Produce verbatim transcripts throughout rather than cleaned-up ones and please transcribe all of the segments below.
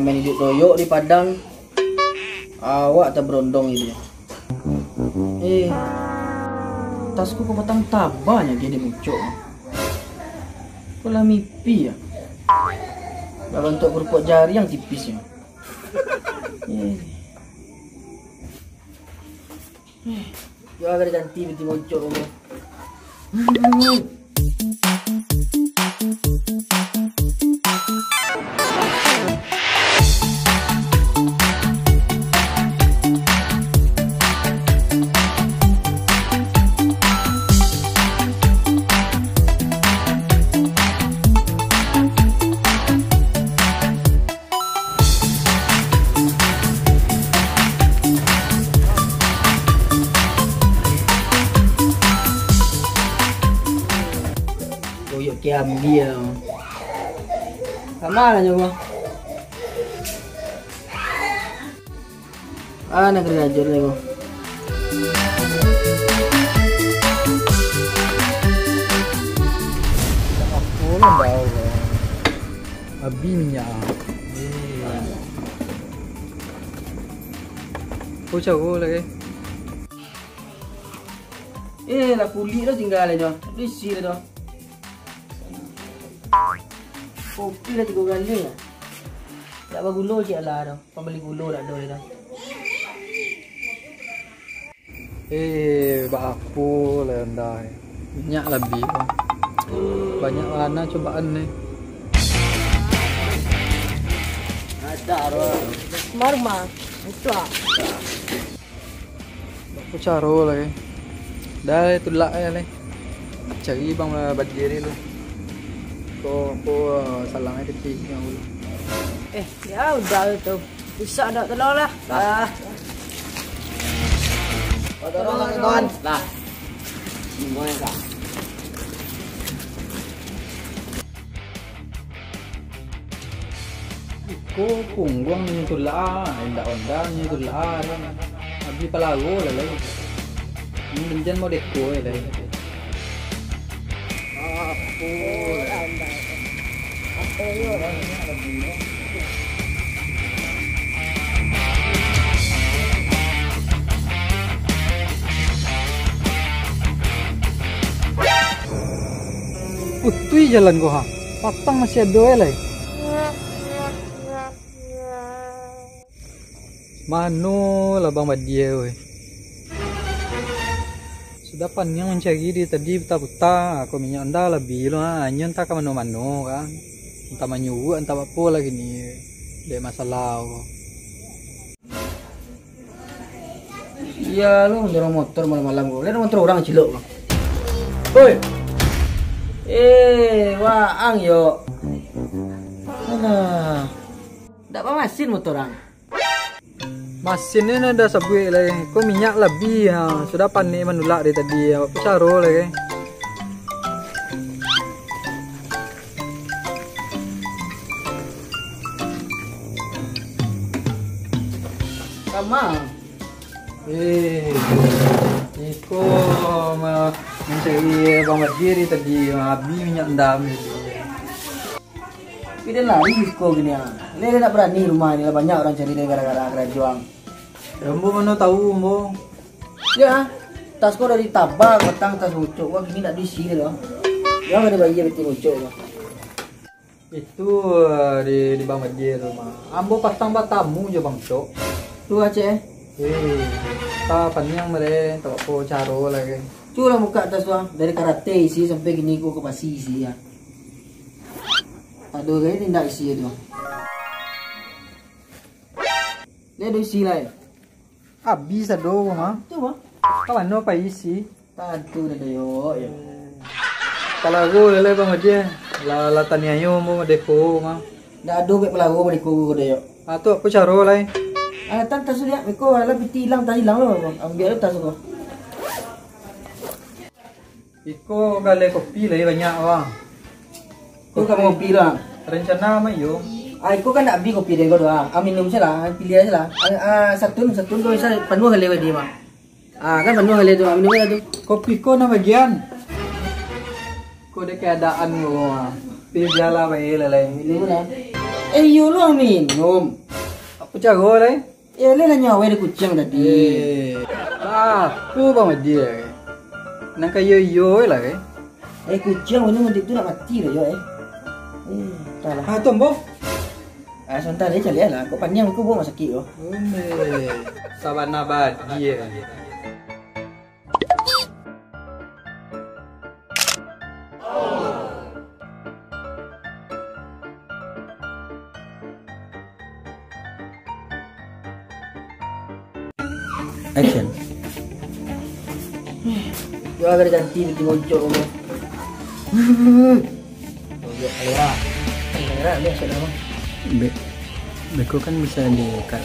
Main iduik doyok di Padang, awak tabarondong iduik. Eh, tas ko patang tabanyo agiah di muncok. Ko lah mipi ya. Lah bantuak kurupok jari nan tipis ya. Eh. Yo, agak ganti binti moncok rumah. Koyok kiambi lah. Kama lah nyo, Bang? Ah, nak karajo dulu, Bang. Apo lah bau, Bang? Abih minyak ah. Eh. Ko caro lai. Eh, lah kulik tu tingga lai tu. Isi lai tu. Kopi lah tigo galeh. Tak bagulo cik lah tu. Pambali gulo dak ado lai tu. Eh, baapo lai anda? Minyak labiah, Bang. Banyak bana cobaan ni. Ada, Bang. Marma, mutlak. Baapo caro lai? Dah, tulak lai. Cari Bang Badia ni lu. Ko, ko salang ai kecik nyo lu. Eh, ya udah tu. Bisa dak tolong lah. Lah. Ah. Tolong lah, kawan. Lah. Semuanya, Kak. Iko pungguang nyo tulak, indak onda nyo tulak, abih palago lah lai. Ini benjan mau deko lai. Apo? Putuih jalan ko ha. Patang masih ado ai lai. Mano lah Bang Badia, weh. Sudah paniang mancari dari tadi puta-puta, ko minyak onda labiah lo ha. Inyo antah ka mano-mano kan. Antah manyuruak, antah apo lah kini. Dek masalah ko. Iyo lo, mandorong motor malam-malam ko. Liek motor urang cilok ko. Oi. Eh, waang yo. Alah. Ndak bamasin motor ang. Masin ni nan dah sabuik lai. Ko minyak labiah ha. Sudah panek manulak dari tadi. Apo caro lai? Kama. Eh, iko ma-, mancari Bang Badia dari tadi, abih minyak ndam tadi. Tapi den lari iko kini ah. Lai den ndak barani rumah ni, lah banyak urang cari den gara-gara karajo ang. Ya, ambo mano tahu, ambo. Ya, tas ko dari taba, patang tas muncok, wah kini ndak diisi doh. Ya, ndak dibayia peti muncok ko. Itu, eh, di, di Bang Badia tu, mah. Ambo patang batamu jo Bang Cok. Tu, Aceh, eh? Eh, ta paniang mah deh, tak apo caro lai. Cubo lah buka tas tu, ah. Dari karate isi sampai kini ko ka pasi isi, ah. Ado gai ni ndak isi tu. Ni ado isi lai. Abih sado ko mah. Tu mah. Ka mano pai isi? Tantu dah doyok, yo. Palago lai Bang Badia. Lah, lah taniayo ambo madeko mah. Ndak ado bek palago madeko ko doyok. Ah, tu apo caro lai? Ah, tan tas tu liak, iko lah piti ilang, tas ilang lo. Ambiak lo tas ko. Iko galeh kopi lai banyak, Bang. Tu ka kopi lah. Rencana mah iyo. Ah, iko kan ndak abih kopi den ko tu, ah. Ah, minum se lah, ah, piliah se lah. Ah, ah, satun, satun ko bisa panuah galeh wadi mah. Ah, kan panuah galeh tu, ah, minum lah tu. Kopi ko nan bagian. Ko dek keadaan ko, ah. Piliah lah bae lah, lai. Minum lah. Eh, iyo lo minum. Apo caro lai? Eh, lai lah nyawa dari kuciang tadi. Eh, lah, aku Bang Madi, eh. Nan kayo iyo lah, eh. Eh, kuciang ini mudik tu nak mati lah, yo, eh. Eh, entahlah. Ah, tombo. Ah, sebentar, dia cari lah. Kok panjang aku buang sakit, yo. Umeh, sabana Badi, eh. Action. Yo, agak ganti di mojok. Mojok keluar. Merah, biasa dah, Bang. Be-, beko kan bisa di-cut.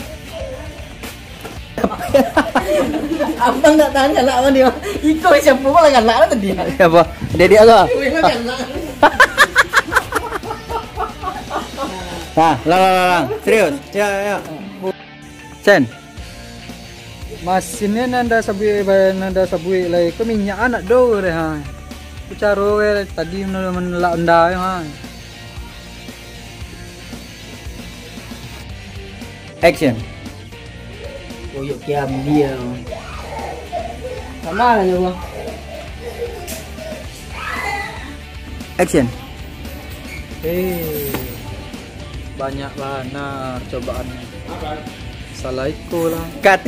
Abang tak tahan galak sama dia. Iko siapa pun lah galak lah tadi. Siapa? Dia, dia apa? Iko galak. Nah, lang, lang, lang, lang. Serius. Ya, ya. Sen. Masin ni nanda sabuik, nanda sabuik lai. Ko minyak anak do deh, ha. Ko caro we tadi menolak onda, ha. Action. Koyok kiam dia. Sama lah je, Bang. Action. Eh, banyak bana cobaan. Salah iko lah. Cut.